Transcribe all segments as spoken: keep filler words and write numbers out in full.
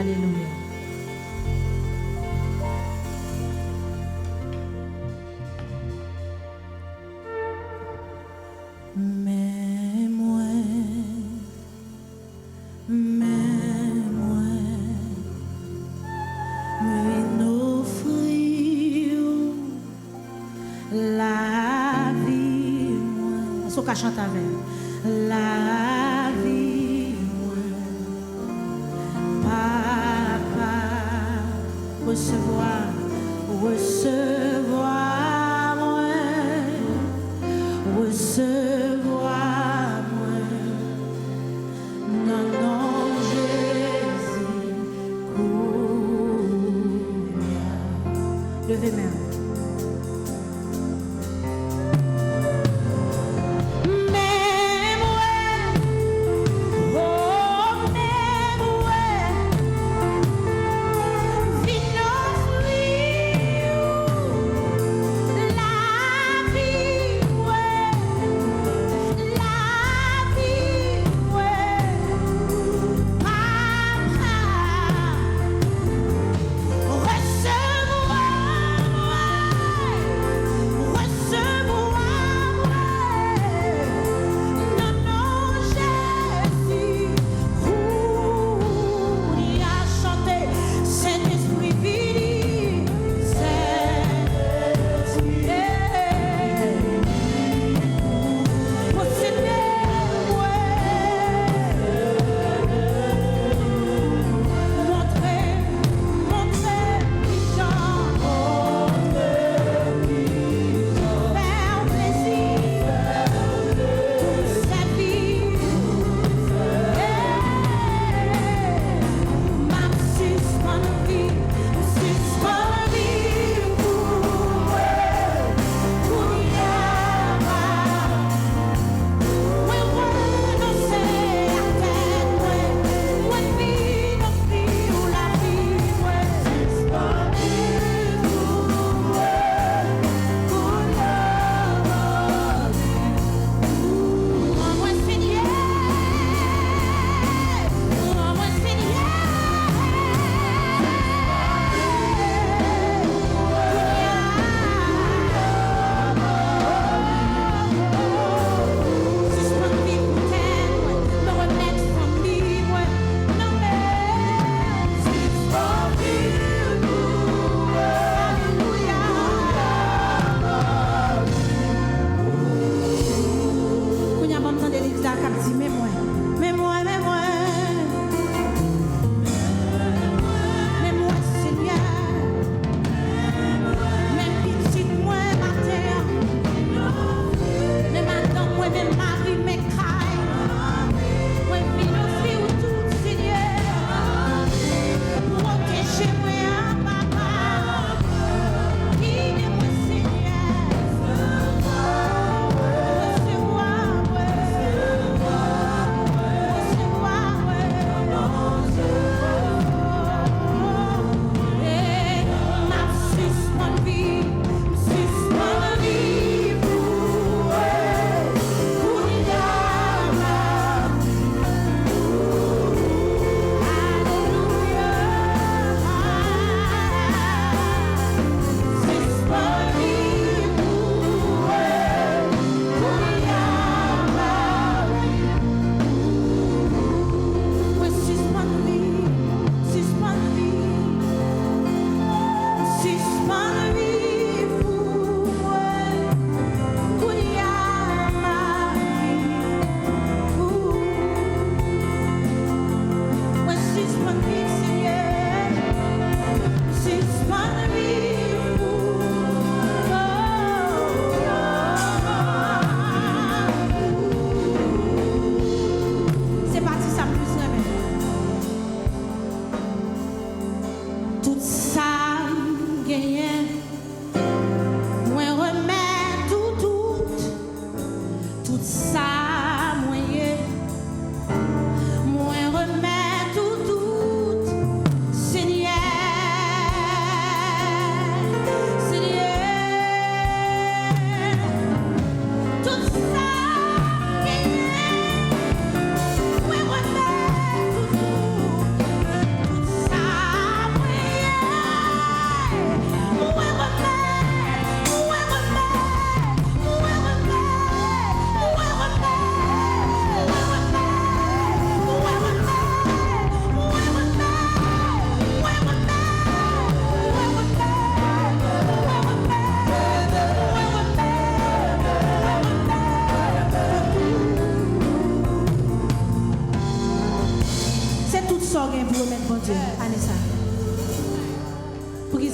Alelouya. Men mwen, men mwen, m vin ofri w lavi mwen. Èske w ka chante avè m? Lavi mwen. Papa, resevwa, resevwa mwen, resevwa mwen, nan non Jezi, kounye a. Leve men w. Men mwen, o, men mwen, vin ofri w lavi mwen, lavi mwen, Papa. Resevwa mwen,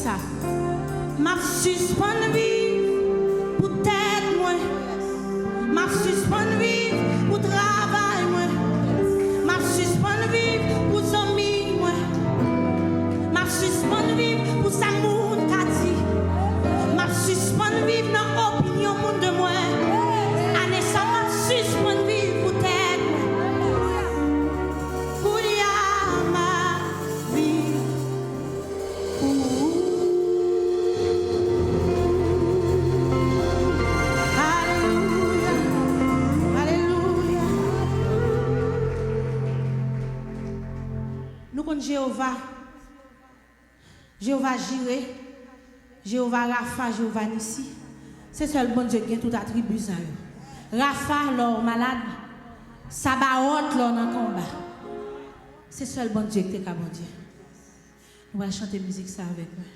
sa. M ap sispann viv pou tèt mwen. M ap sispann viv pou travay mwen. M ap sispann viv pou zanmi mwen. M ap sispann viv pou sa moun ka di. M ap sispann viv nan opinyon moun de mwen. Ane sa, m ap sispann viv pou tèt mwen. Kounye a, m ap viv pou ou. Alelouya, alelouya. Nou konn Jewova. Jewova Jire, Jewova Rafa, Jewova Nisi. Se sèl Bondye ki gen tout atribi sa yo. Rafa, lè w malad. Sabawòt, lè w nan konba. Se sèl Bondye ki te ka Bondye. Nou pral chante mizik sa avèk mwen.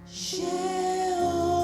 Jewova.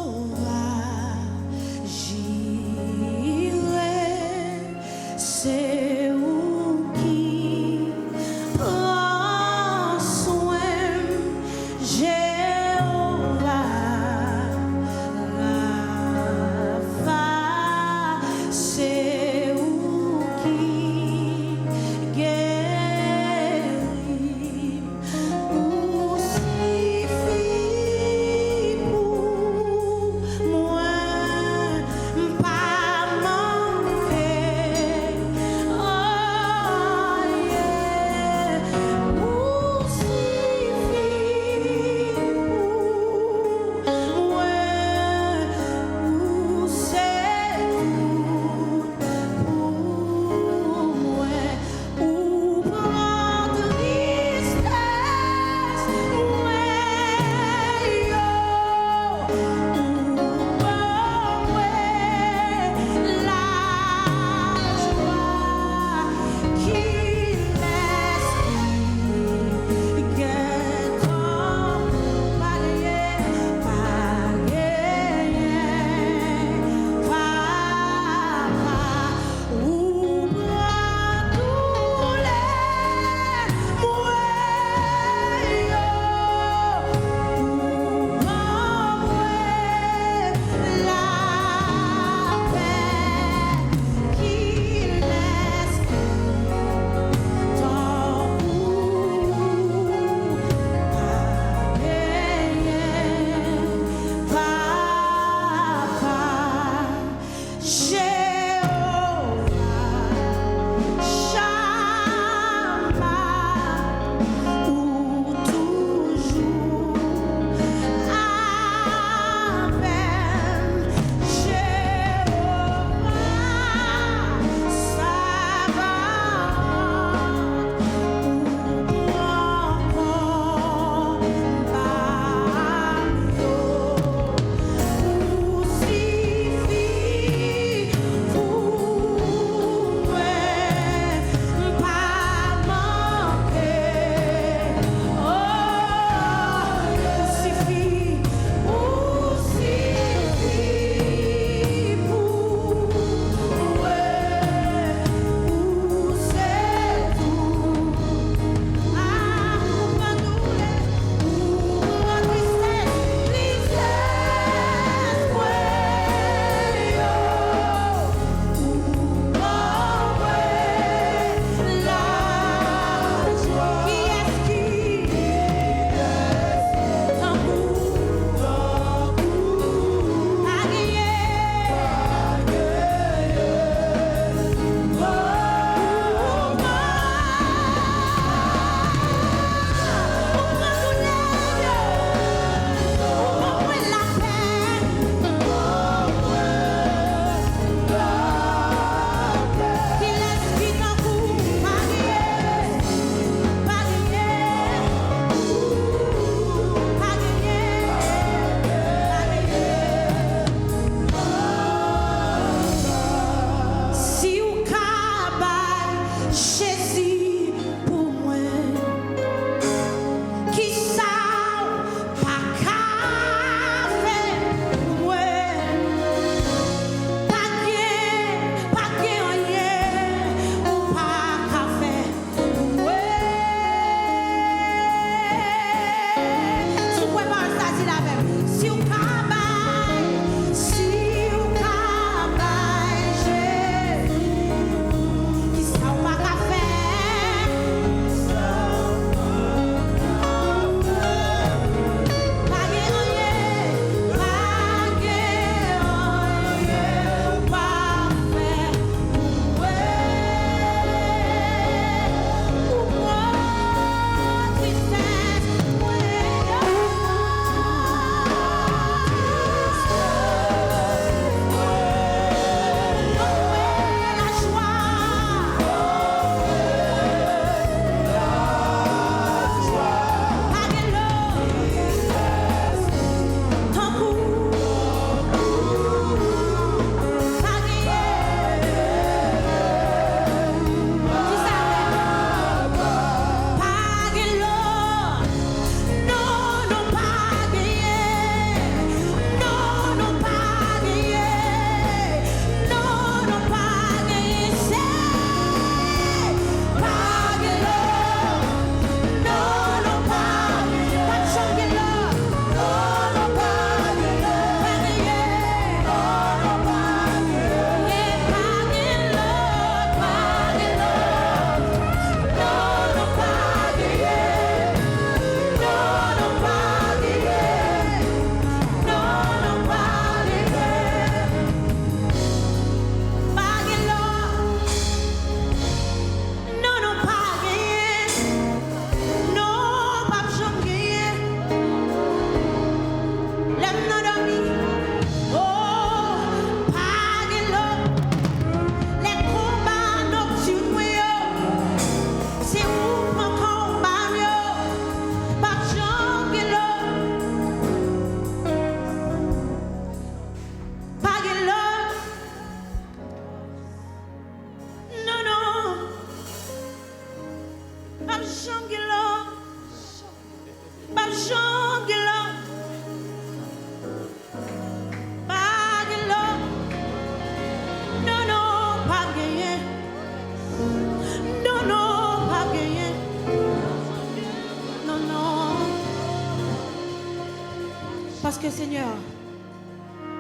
Senyè,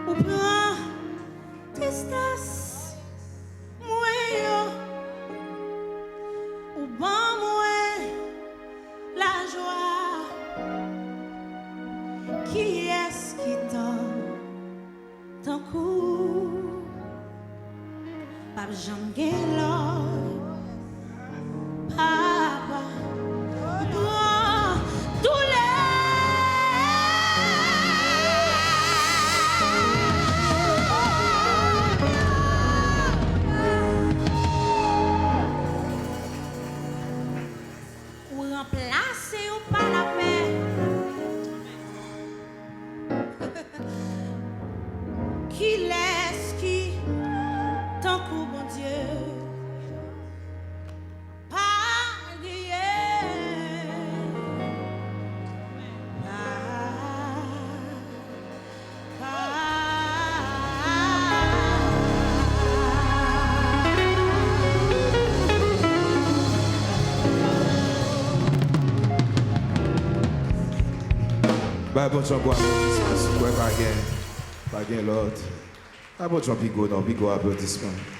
ou pran tristès mwen yo, ou ban mwen lajwa. Kiyès ki tann tankou p ap janm gen lòt, papa, ou pran doulè. Ou ranplase yo pa lapè. Kilès ki tankou Bondye? Pa genyen. Pa, pa. Bay Bondye yon gwo aplodisman, si w kwè pa gen, pa gen lòt. Bay Bondye yon pi gwo non, pi gwo aplodisman.